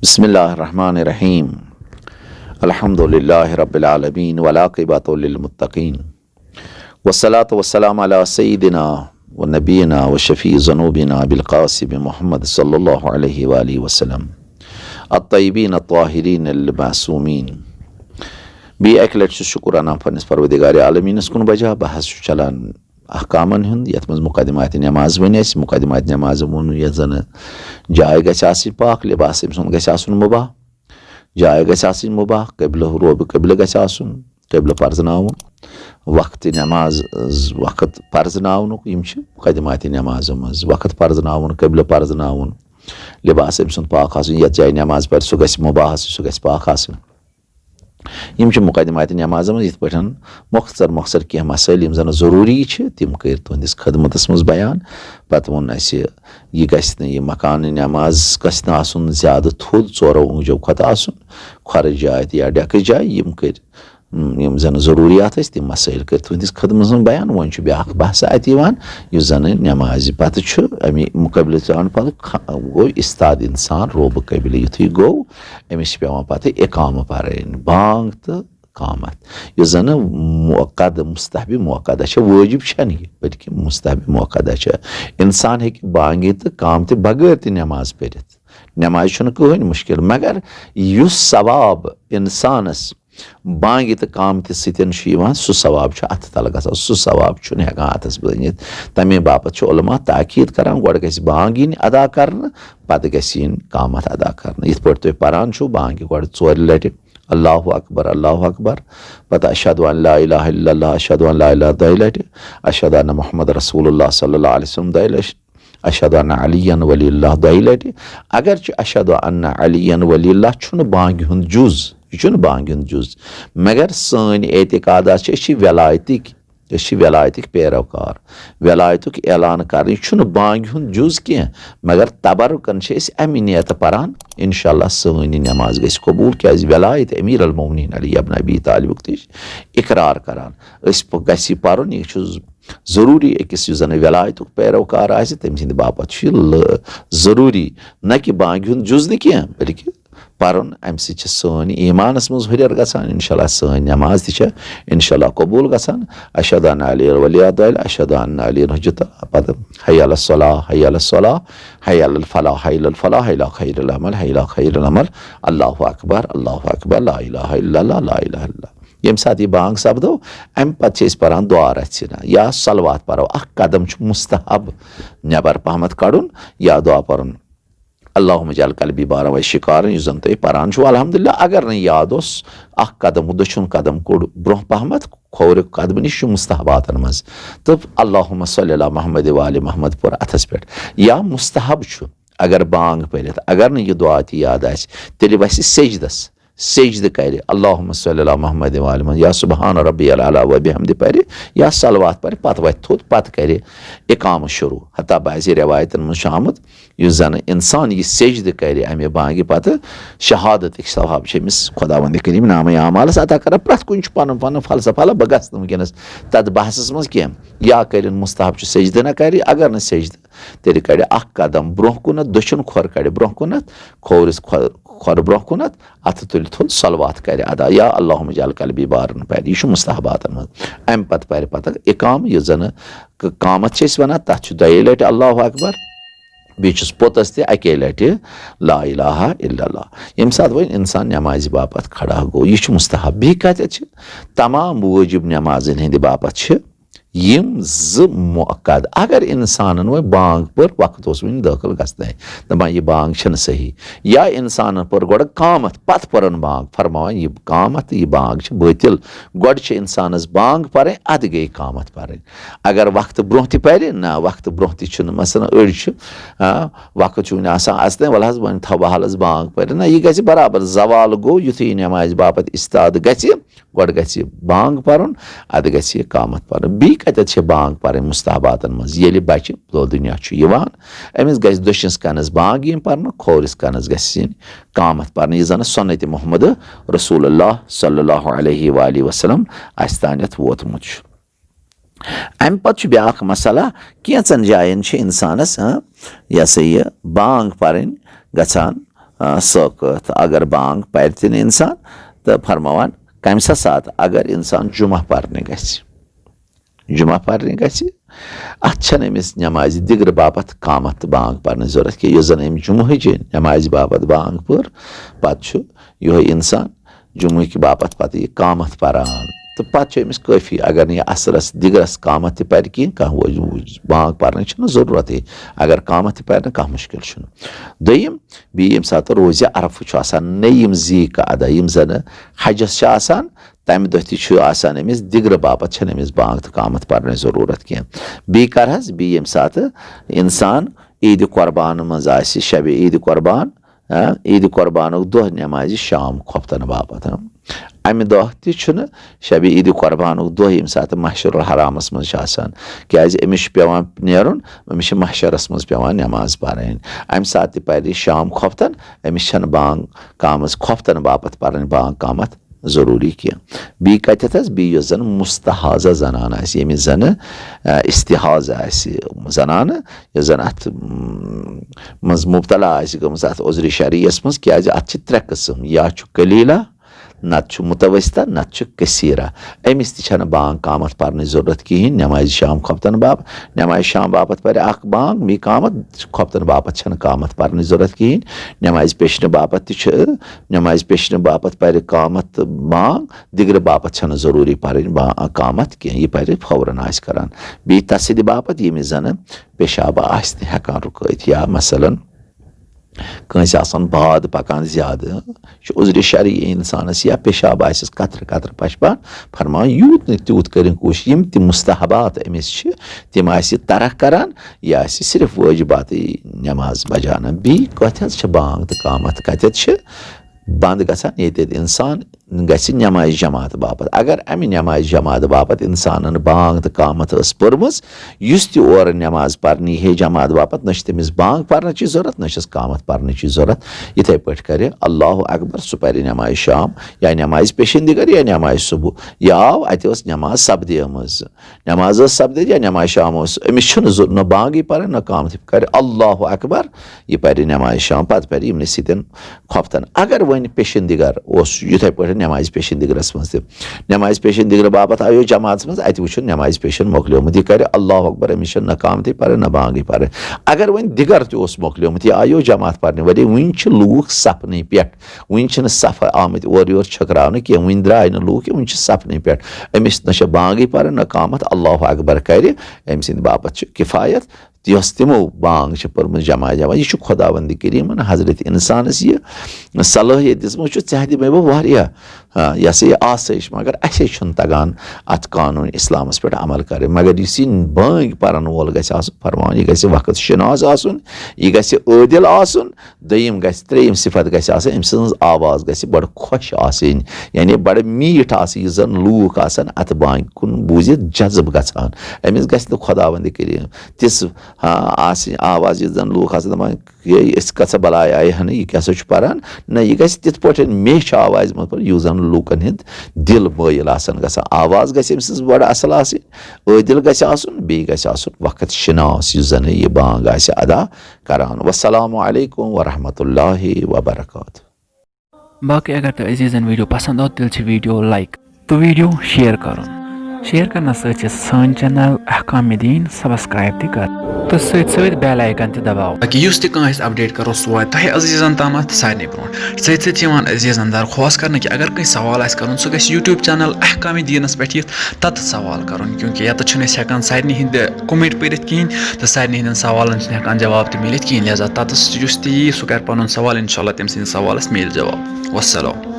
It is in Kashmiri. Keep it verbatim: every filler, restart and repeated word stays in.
بسم الله الرحمن الرحيم. الحمد لله رب العالمين والعاقبة للمتقين. والصلاة والسلام على سيدنا ونبينا وشفيع ذنوبنا أبي القاسم محمد صلى الله عليه وآله وسلم الطيبين الطاهرين المعصومين. بیٚیہِ اَکہِ لَٹہِ چھُس شُکُر اَنان پنٛنِس پروردگار عالمیٖنَس کُن بجا۔ بحث چھُ چلان احکامن ہُنٛد، یَتھ منٛز مقدمات نماز وَنہِ اَسہِ۔ مقدمات نماز ووٚن، یَتھ زَن جاے گژھِ آسٕنۍ پاک، لباس أمۍ سُنٛد گژھِ آسُن مُباح، جاے گژھِ آسٕنۍ مُباح، قبلہٕ، روبہٕ قبلہٕ گژھِ آسُن، قبلہٕ پرزناوُن، وقتِ نماز، وقت پرزناونُک، یِم چھِ مقدمات نمازو منٛز۔ وقت پرزناوُن، قبلہٕ پرزناوُن، لباس أمۍ سُنٛد پاک آسُن، یَتھ جایہِ نماز پرِ سُہ گژھِ مُباح آسٕنۍ، سُہ گژھِ پاک آسٕنۍ۔ یِم چھِ مقدمات نمازن منٛز یِتھ پٲٹھۍ مۄختصر مۄختصر کینٛہہ مسٲیل یِم زن ضروٗری چھِ، تِم کٔرۍ تُہنٛدِس خدمتس منٛز بیان۔ پتہٕ ووٚن اَسہِ، یہِ گژھِ نہٕ، یہِ مکان نماز گژھِ نہٕ آسُن زیادٕ تھوٚد، ژورو اوٚنٛگجو کھۄتہٕ آسُن، کھۄرٕچ جاے تہٕ یا ڈٮ۪کٕچ جاے، یِم کٔرۍ، یِم زن ضروٗریات ٲسۍ، تِم مسٲیل کٔرۍ تُہنٛدِس خدمتس منٛز بیان۔ وۄنۍ چھُ بیٛاکھ بحث اتہِ یِوان، یُس زن نمازِ پتہٕ چھُ، اَمہِ مُقٲبلہٕ چانہٕ پتہٕ خ-، گوٚو استاد انسان، روبہٕ قٲبلہِ یُتھُے گوٚو، أمِس چھِ پٮ۪وان پتہٕ اقامہٕ پرٕنۍ، بانگ تہٕ قامت، یُس زن موقد، مستحب موقدہ چھےٚ، وٲجب چھنہٕ یہِ، بلکہِ مستحب موقدہ چھےٚ۔ انسان ہیٚکہِ بانگہِ تہٕ قامتہِ بغٲر تہِ نماز پٔرِتھ۔ نمازِ چھُنہٕ کٕہٕنۍ مُشکل، مگر یُس ثواب انسانس بانگہِ تہٕ قامتہِ سۭتۍ چھُ یِوان، سُہ ثواب چھُ اتھٕ تل گژھان، سُہ ثواب چھُنہٕ ہٮ۪کان اتھس بٔنِتھ۔ تمے باپتھ چھُ علماء تاکید کران، گۄڈٕ گژھِ بانگ یِنۍ ادا کرنہٕ، پتہٕ گژھِ یِنۍ قامت ادا کرنہٕ۔ یِتھ پٲٹھۍ تُہۍ پران چھِو بانگہِ گۄڈٕ ژورِ لٹہِ، اللہ اکبر، اللہ اکبر، پتہٕ اشہد ان لا الہ الا اللہ، اشہد ان لا الہ دۄیہِ لٹہِ، اشہد ان محمد رسول اللہ صلی اللہ علیہ وسلم دۄیہِ لٹہِ، اشہد ان علی ولی اللہ دۄیہِ لٹہِ۔ اگرچہِ اشہد ان علی ولی اللہ چھُنہٕ بانگہِ ہُنٛد جُز، یہِ چھُنہٕ بانگہِ ہُنٛد جُز، مگر سٲنۍ اعتقادات چھِ، أسۍ چھِ ولایتٕکۍ، أسۍ چھِ ولایتٕکۍ پیروکار۔ ولایتُک اعلان کرٕنۍ چھُنہٕ بانگہِ ہُنٛد جُز کینٛہہ، مگر تبرکن چھِ أسۍ امہِ نیتہٕ پران، انشاءاللہ سٲنۍ یہِ نماز گژھِ قبول، کیازِ ولایت امیر المومنین علی ابن ابی طالبُک تہِ چھِ اقرار کران۔ أسۍ پ-، گژھِ یہِ پرُن، یہِ چھُ ضروٗری أکِس یُس زن ولایتُک پیروکار آسہِ، تٔمۍ سٕنٛدِ باپتھ چھُ یہِ لٲ-، ضروٗری، نہ کہِ بانگہِ ہُنٛد جُز نہٕ کینٛہہ، بلکہِ پرُن، امہِ سۭتۍ چھِ سٲنۍ ایمانس منٛز ہُرٮ۪ر گژھان، انشاءاللہ سٲنۍ نماز تہِ چھےٚ انشاءاللہ قبول گژھان۔ اشہد ان علی ولی اللہ، اشہد ان علی حجت، پتہٕ حی علی الصلاح، حی علی الصلاح، حی علی الفلاح، حی علی الفلاح، حی علی خیر العمل، حی علی خیر العمل، اللہ اکبر، اللہ اکبر، لا الہ الا اللہ، لا الہ الا اللہ۔ ییٚمہِ ساتہٕ یہِ بانگ سپدو، امہِ پتہٕ چھِ أسۍ پران دعا رژھِ ہنا یا صلوات پرو۔ اکھ قدم چھُ مستحب نٮ۪بر پہمتھ کڑُن یا دعا پرُن۔ اللہم اجعل قلبی بارا و شکارا، یُس زن تُہۍ پران چھِو الحمدللہ۔ اگر نہٕ یاد اوس، اکھ قدم، دٔچھُن قدم کوٚڑ برونٛہہ پہمتھ، کھوورِ قدمہٕ نِش چھُ مستحباتن منٛز۔ تہٕ اللہم صلی علی محمد و آل محمد پوٚر اتھس پٮ۪ٹھ۔ یا مستحب چھُ، اگر بانگ پٔرِتھ، اگر نہٕ یہِ دعا تہِ یاد آسہِ، تیٚلہِ وسہِ سجدس، سجدٕ کرِ، اللہم صلی علی محمد و آل محمد، یا سبحان ربی الاعلیٰ و بحمدِ پرِ، یا صلوات پرِ، پتہٕ وتھِ تھوٚد، پتہٕ کرِ اقامہٕ شروع۔ حتیٰ بعضی روایتن منٛز چھُ آمُت، یُس زن انسان یہِ سجدٕ کرِ امہِ بانگہِ پتہٕ، شہادتٕکۍ ثواب چھِ أمِس خداوند کریم نامہ اعمالس عطا کران۔ پرٛٮ۪تھ کُنہِ چھُ پنُن پنُن فلسفہ، لہ، بہٕ گژھٕ نہٕ وٕنکیٚنس تتھ بحثس منٛز کینٛہہ۔ یا کٔرِن مستحب چھُ سجدٕ نہ کرِ، اگر نہٕ سجدٕ، تیٚلہِ کڑِ اکھ قدم برونٛہہ کُنتھ، دٔچھُن کھۄر کڑِ برونٛہہ کُنتھ، کھوورِس کھۄ-، کھۄر برونٛہہ کُنتھ، اتھٕ تُلہِ تھوٚد، صلوات کرِ ادا، یا اللہم اجعل قلبی بارا پرِ۔ یہِ چھُ مستحباتن منٛز۔ امہِ پتہٕ پرِ پتہٕ اقامہٕ، یُس زن ق-، قامت چھِ أسۍ ونان، تتھ چھُ دۄیہِ لٹہِ اللہ اکبر، بیٚیہِ چھُس پوٚتُس تہِ اکے لٹہِ لا الہ الا اللہ۔ ییٚمہِ ساتہٕ وۄنۍ انسان نمازِ باپتھ کھڑا گوٚو، یہِ چھُ مستحب۔ بیٚیہِ کتٮ۪تھ چھِ؟ تمام وٲجب نمازن ہٕنٛدِ باپتھ چھِ یِم زٕ مؤکد۔ اگر انسانن وۄنۍ بانگ پٔر، وقت اوس وُنہِ دٲخل گژھنَے، دپان یہِ بانگ چھنہٕ صحیح، یا انسانن پٔر گۄڈٕ قامت، پتہٕ پٔرٕن بانگ، فرماوان یہِ قامت تہٕ یہِ بانگ چھِ بٲطل۔ گۄڈٕ چھِ انسانس بانگ پرٕنۍ، ادٕ گٔے قامت پرٕنۍ۔ اگر وقتہٕ برونٛہہ تہِ پرِ، نہ، وقتہٕ برونٛہہ تہِ چھُنہٕ، مثلاً أڑۍ چھِ، آ، وقت چھُ وُنہِ آسان اژنَے، ولہٕ حظ وۄنۍ تھاوٕ بہٕ حالس بانگ پٔرِتھ۔ نہ، یہِ گژھِ برابر، زوال گوٚو، یُتھُے یہِ نمازِ باپتھ استاد گژھِ، گۄڈٕ گژھِ بانگ پرُن، ادٕ گژھِ اقامت پرُن۔ بیٚیہِ کتٮ۪تھ چھِ بانگ پرٕنۍ مستحباتن منٛز؟ ییٚلہِ بچہِ دو دُنیا چھُ یِوان، أمِس گژھِ دٔچھنِس کنس بانگ یِنۍ پرنہٕ، کھوورِس کنس گژھِ یِنۍ قامت پرنہٕ، یہِ زن سنت محمد رسول اللہ صلی اللہ علیہ وآلہ وسلم اسہِ تانٮ۪تھ ووتمُت چھُ۔ امہِ پتہٕ چھُ بیٛاکھ مسئلہ، کینٛژن جاین چھِ انسانس، ہاں، یہِ ہسا یہِ بانگ پرٕنۍ گژھان، آ، سوقت اگر بانگ پرِ تہِ نہٕ انسان، تہٕ فرماوان کمہِ سا ساتہٕ؟ اگر انسان جمعہ پرنہِ گژھِ، جمعہ پرنہِ گژھِ، اتھ چھنہٕ أمِس نمازِ دِگرٕ باپتھ قامت تہٕ بانگ پرنٕچ ضرورت کینٛہہ۔ یُس زن أمۍ جمعہٕچ نمازِ باپتھ بانگ پٔر، پتہٕ چھُ یِہوٚے انسان جمعہٕکہِ باپتھ پتہٕ یہِ قامت پران، تہٕ پتہٕ چھُ أمِس کٲفی۔ اگر نہٕ یہِ عصرس دِگرس قامت تہِ پرِ کینٛہہ، کانٛہہ وۄنۍ بانگ پرنٕچ چھنہٕ ضرورتٕے۔ اگر قامت تہِ پرِ نہٕ، کانٛہہ مُشکل چھُنہٕ۔ دوٚیِم، بیٚیہِ ییٚمہِ ساتہٕ روزِ عرفہٕ چھُ آسان، نٔیِم ذی قعدہ، یِم زَن حجَس چھِ آسان، تَمہِ دۄہ تہِ چھُ آسان أمِس دِگرٕ باپَتھ، چھَنہٕ أمِس بانٛگ تہٕ قامَتھ پَرنٕچ ضروٗرت کینٛہہ۔ بیٚیہِ کَر حظ، بیٚیہِ ییٚمہِ ساتہٕ اِنسان عیٖدِ قۄربان منٛز آسہِ، شَبِ عیٖدِ قۄربان، ہاں، عیٖدِ قۄربانُک دۄہ نٮ۪مازِ شام خۄفتَن باپَتھ، ہاں۔ اَمہِ دۄہ تہِ چھُنہٕ شَبِ عیٖدِ قۄربانُک دۄہ، ییٚمہِ ساتہٕ محشر الحرامَس منٛز چھِ آسان، کیٛازِ أمِس چھُ پٮ۪وان نیرُن، أمِس چھِ محشرَس منٛز پٮ۪وان نٮ۪ماز پَرٕنۍ۔ اَمہِ ساتہٕ تہِ پَرِ شام خۄفتَن، أمِس چھَنہٕ بانٛگ قامَتھ خۄفتَن باپَتھ پَرٕنۍ بانٛگ قامَتھ ضروٗری کینٛہہ۔ بیٚیہِ کَتٮ۪تھ حظ؟ بیٚیہِ یۄس زَن مُستحاضہ زَنان آسہِ، ییٚمِس زَنہٕ، آ، استحاضہ آسہِ زَنانہٕ، یۄس زَن اَتھ، م، منٛز مُبتلا آسہِ گٔمٕژ اَتھ عذرِ شرعیَس منٛز، کیٛازِ اَتھ چھِ ترٛےٚ قٕسٕم، یا چھُ قلیلہ، نَتہٕ چھُ متوسطہ، نَتہٕ چھُ کثیرہ۔ أمِس تہِ چھَنہٕ بانٛگ قامَتھ پَرنٕچ ضروٗرت کِہیٖنۍ۔ نٮ۪مازِ شام خۄفتَن باپَتھ، نٮ۪مازِ شام باپَتھ پَرِ اَکھ بانٛگ، بیٚیہِ قامَتھ، خۄفتَن باپَتھ چھَنہٕ قامَتھ پَرنٕچ ضروٗرت کِہیٖنۍ۔ نٮ۪مازِ پیشنہٕ باپَتھ تہِ چھُ، نٮ۪مازِ پیشنہٕ باپَتھ پَرِ قامَتھ تہٕ بانٛگ، دِگرٕ باپَتھ چھَنہٕ ضروٗری پَرٕنۍ با-، قامَتھ کینٛہہ، یہِ پَرِ فوراً آسہِ کَران۔ بیٚیہِ تَسٕدِ باپَتھ، ییٚمِس زَنہٕ پیشاب آسہِ نہٕ ہٮ۪کان رُکٲوِتھ، یا مثلاً کٲنٛسہِ آسان باد پَکان زیادٕ، چھُ عذرِ شرعی اِنسانَس، یا پیشاب آسٮ۪س قطرٕ قطرٕ پَشپان، فرماوان یوٗت نہٕ تیوٗت کٔرِنۍ کوٗشِش۔ یِم تہِ مُستحبات أمِس چھِ، تِم آسہِ ترک کَران، یہِ آسہِ صرف وٲجِباتٕے نٮ۪ماز بَجاونہٕ۔ بیٚیہِ کَتھ حظ چھِ بانٛگ تہٕ قامَتھ کَتٮ۪تھ چھِ بنٛد گژھان؟ ییٚتٮ۪تھ اِنسان گژھِ نٮ۪مازِ جماعت باپتھ۔ اگر اَمہِ نٮ۪مازِ جماعت باپتھ اِنسانَن بانٛگ تہٕ قامَتھ ٲس پٔرمٕژ، یُس تہِ اورٕ نٮ۪ماز پَرنہِ یی ہے جماعت باپتھ، نہ چھِ تٔمِس بانٛگ پَرنٕچی ضوٚرَتھ، نہ چھِس قامَتھ پَرنٕچی ضوٚرَتھ۔ یِتھَے پٲٹھۍ کَرِ اللہ اکبر، سُہ پَرِ نٮ۪مازِ شام یا نٮ۪مازِ پیشن دِگر یا نٮ۪مازِ صُبح۔ یہِ آو، اَتہِ ٲس نٮ۪ماز سَپدیمٕژ۔ نٮ۪ماز ٲس سَپدِتھ یا نٮ۪مازِ شام اوس، أمِس چھُنہٕ ضوٚ-، نہ بانٛگٕے پَرٕنۍ، نہ قامَتھ۔ یہِ کَرِ اللہ اکبر، یہِ پَرِ نٮ۪مازِ شام، پَتہٕ پَرِ یِمنٕے سۭتٮ۪ن خۄفتن۔ اگر وۄنۍ پیشن دِگر اوس یِتھَے پٲٹھۍ نٮ۪مازِ پیشن دِگرس منٛز تہِ، نٮ۪مازِ پیشن دِگرٕ باپتھ آیو جماعتس منٛز، اَتہِ وٕچھُن نٮ۪مازِ پیشن مۄکلیومُت، یہِ کَرِ اللہ اکبر، أمِس چھَنہٕ نہ قامتٕے پَرٕنۍ، نہ بانٛگٕے پَرٕنۍ۔ اگر وۄنۍ دِگر تہِ اوس مۄکلیومُت، یہِ آیو جماعت پَرنہِ، وَلے وٕنہِ چھِ لوٗکھ صفنٕے پٮ۪ٹھ، وٕنہِ چھِنہٕ صف آمٕتۍ اورٕ یور چھٔکراونہٕ کینٛہہ، وٕنہِ درٛاے نہٕ لوٗکھ کینٛہہ، وٕنہِ چھِ صفنٕے پٮ۪ٹھ۔ أمِس نہ چھےٚ بانٛگٕے پَرٕنۍ، نہ قامتھ، اللہ اکبر کَرِ، أمۍ سٕنٛدِ باپتھ چھُ کِفایت۔ یۄس تِمو بانٛگ چھِ پٔرمٕژ جماعت جماعت، یہِ چھُ خۄداوندِ کریٖمن حضرت اِنسانس یہِ صلٲحیت دِژمٕژ، چھُ ژےٚ دِمے بہٕ واریاہ، آ، یہِ ہسا یہِ آسٲیِش، مگر اَسے چھُنہٕ تگان اَتھ قانوٗن اِسلامس پٮ۪ٹھ عمل کرٕنۍ۔ مگر یُس یہِ بانٛگہِ پرن وول گژھِ آسُن فرمان، یہِ گژھِ وقت شناس آسُن، یہِ گژھِ عٲدِل آسُن، دوٚیِم گژھِ، ترٛیٚیِم صفت گژھِ آسٕنۍ، أمۍ سٕنٛز آواز گژھِ بڑٕ خۄش آسٕنۍ، یعنی بڑٕ میٖٹھ آسٕنۍ، یُس زن لوٗکھ آسن اتھ بانٛگہِ کُن بوٗزِتھ جذب گژھان۔ أمِس گژھِ نہٕ خۄداوندِ کریٖم تِژھ، آ، آسٕنۍ آواز، یُس زن لوٗکھ آسن دپان، "ہے، أسۍ کتھ سا بلاے آیہِ ہنہٕ، یہِ کیٛاہ سا چھُ پران؟" نہ، یہِ گژھِ تِتھ پٲٹھۍ میچھِ آوازِ منٛز پرُن، یُس زن لوٗکن ہُنٛد دِل مٲیِل آسان گژھان۔ آواز گژھِ أمۍ سٕنٛز بڑٕ اصل آسٕنۍ، عٲدِل گژھِ آسُن، بیٚیہِ گژھِ آسُن وقت شناس، یُس زن یہِ بانٛگ آسہِ ادا کران۔ والسلام علیکم ورحمۃ اللہ وبرکاتہ۔ باقٕے اگر تۄہہِ عزیٖزن ویٖڈیو پسنٛد آو، تیٚلہِ چھِ ویٖڈیو like تہٕ ویٖڈیو share کرُن۔ Share کرنس سۭتۍ چھِ سٲنۍ channel احکام دین subscribe تہِ کرٕنۍ تہٕ سۭتۍ سۭتۍ bell icon تہِ دباوُن، تاکہِ یُس تہِ کانٛہہ أسۍ update کرو، سُہ واتہِ تۄہہِ عزیٖزن تامتھ سارنٕے برونٛٹھ۔ سۭتۍ سۭتۍ چھِ یِوان عزیٖزن درخواست کرنہٕ کہِ اگر کٲنٛسہِ سوال آسہِ کرُن، سُہ گژھِ YouTube channel احکام دینس پٮ۪ٹھ یِتھ تتھ سوال کرُن، کیونکہ یتتھ چھِنہٕ أسۍ ہٮ۪کان سارنٕے ہٕنٛدۍ comment پٔرِتھ کِہیٖنۍ تہٕ سارنٕے ہٕنٛدٮ۪ن سوالن چھِنہٕ ہٮ۪کان جواب تہِ میٖلِتھ کِہیٖنۍ، لہذا تتس یُس تہِ یی، سُہ کرِ پنُن سوال، انشاءاللہ تٔمۍ سٕنٛدِس سوالس میلہِ جواب۔ والسلام۔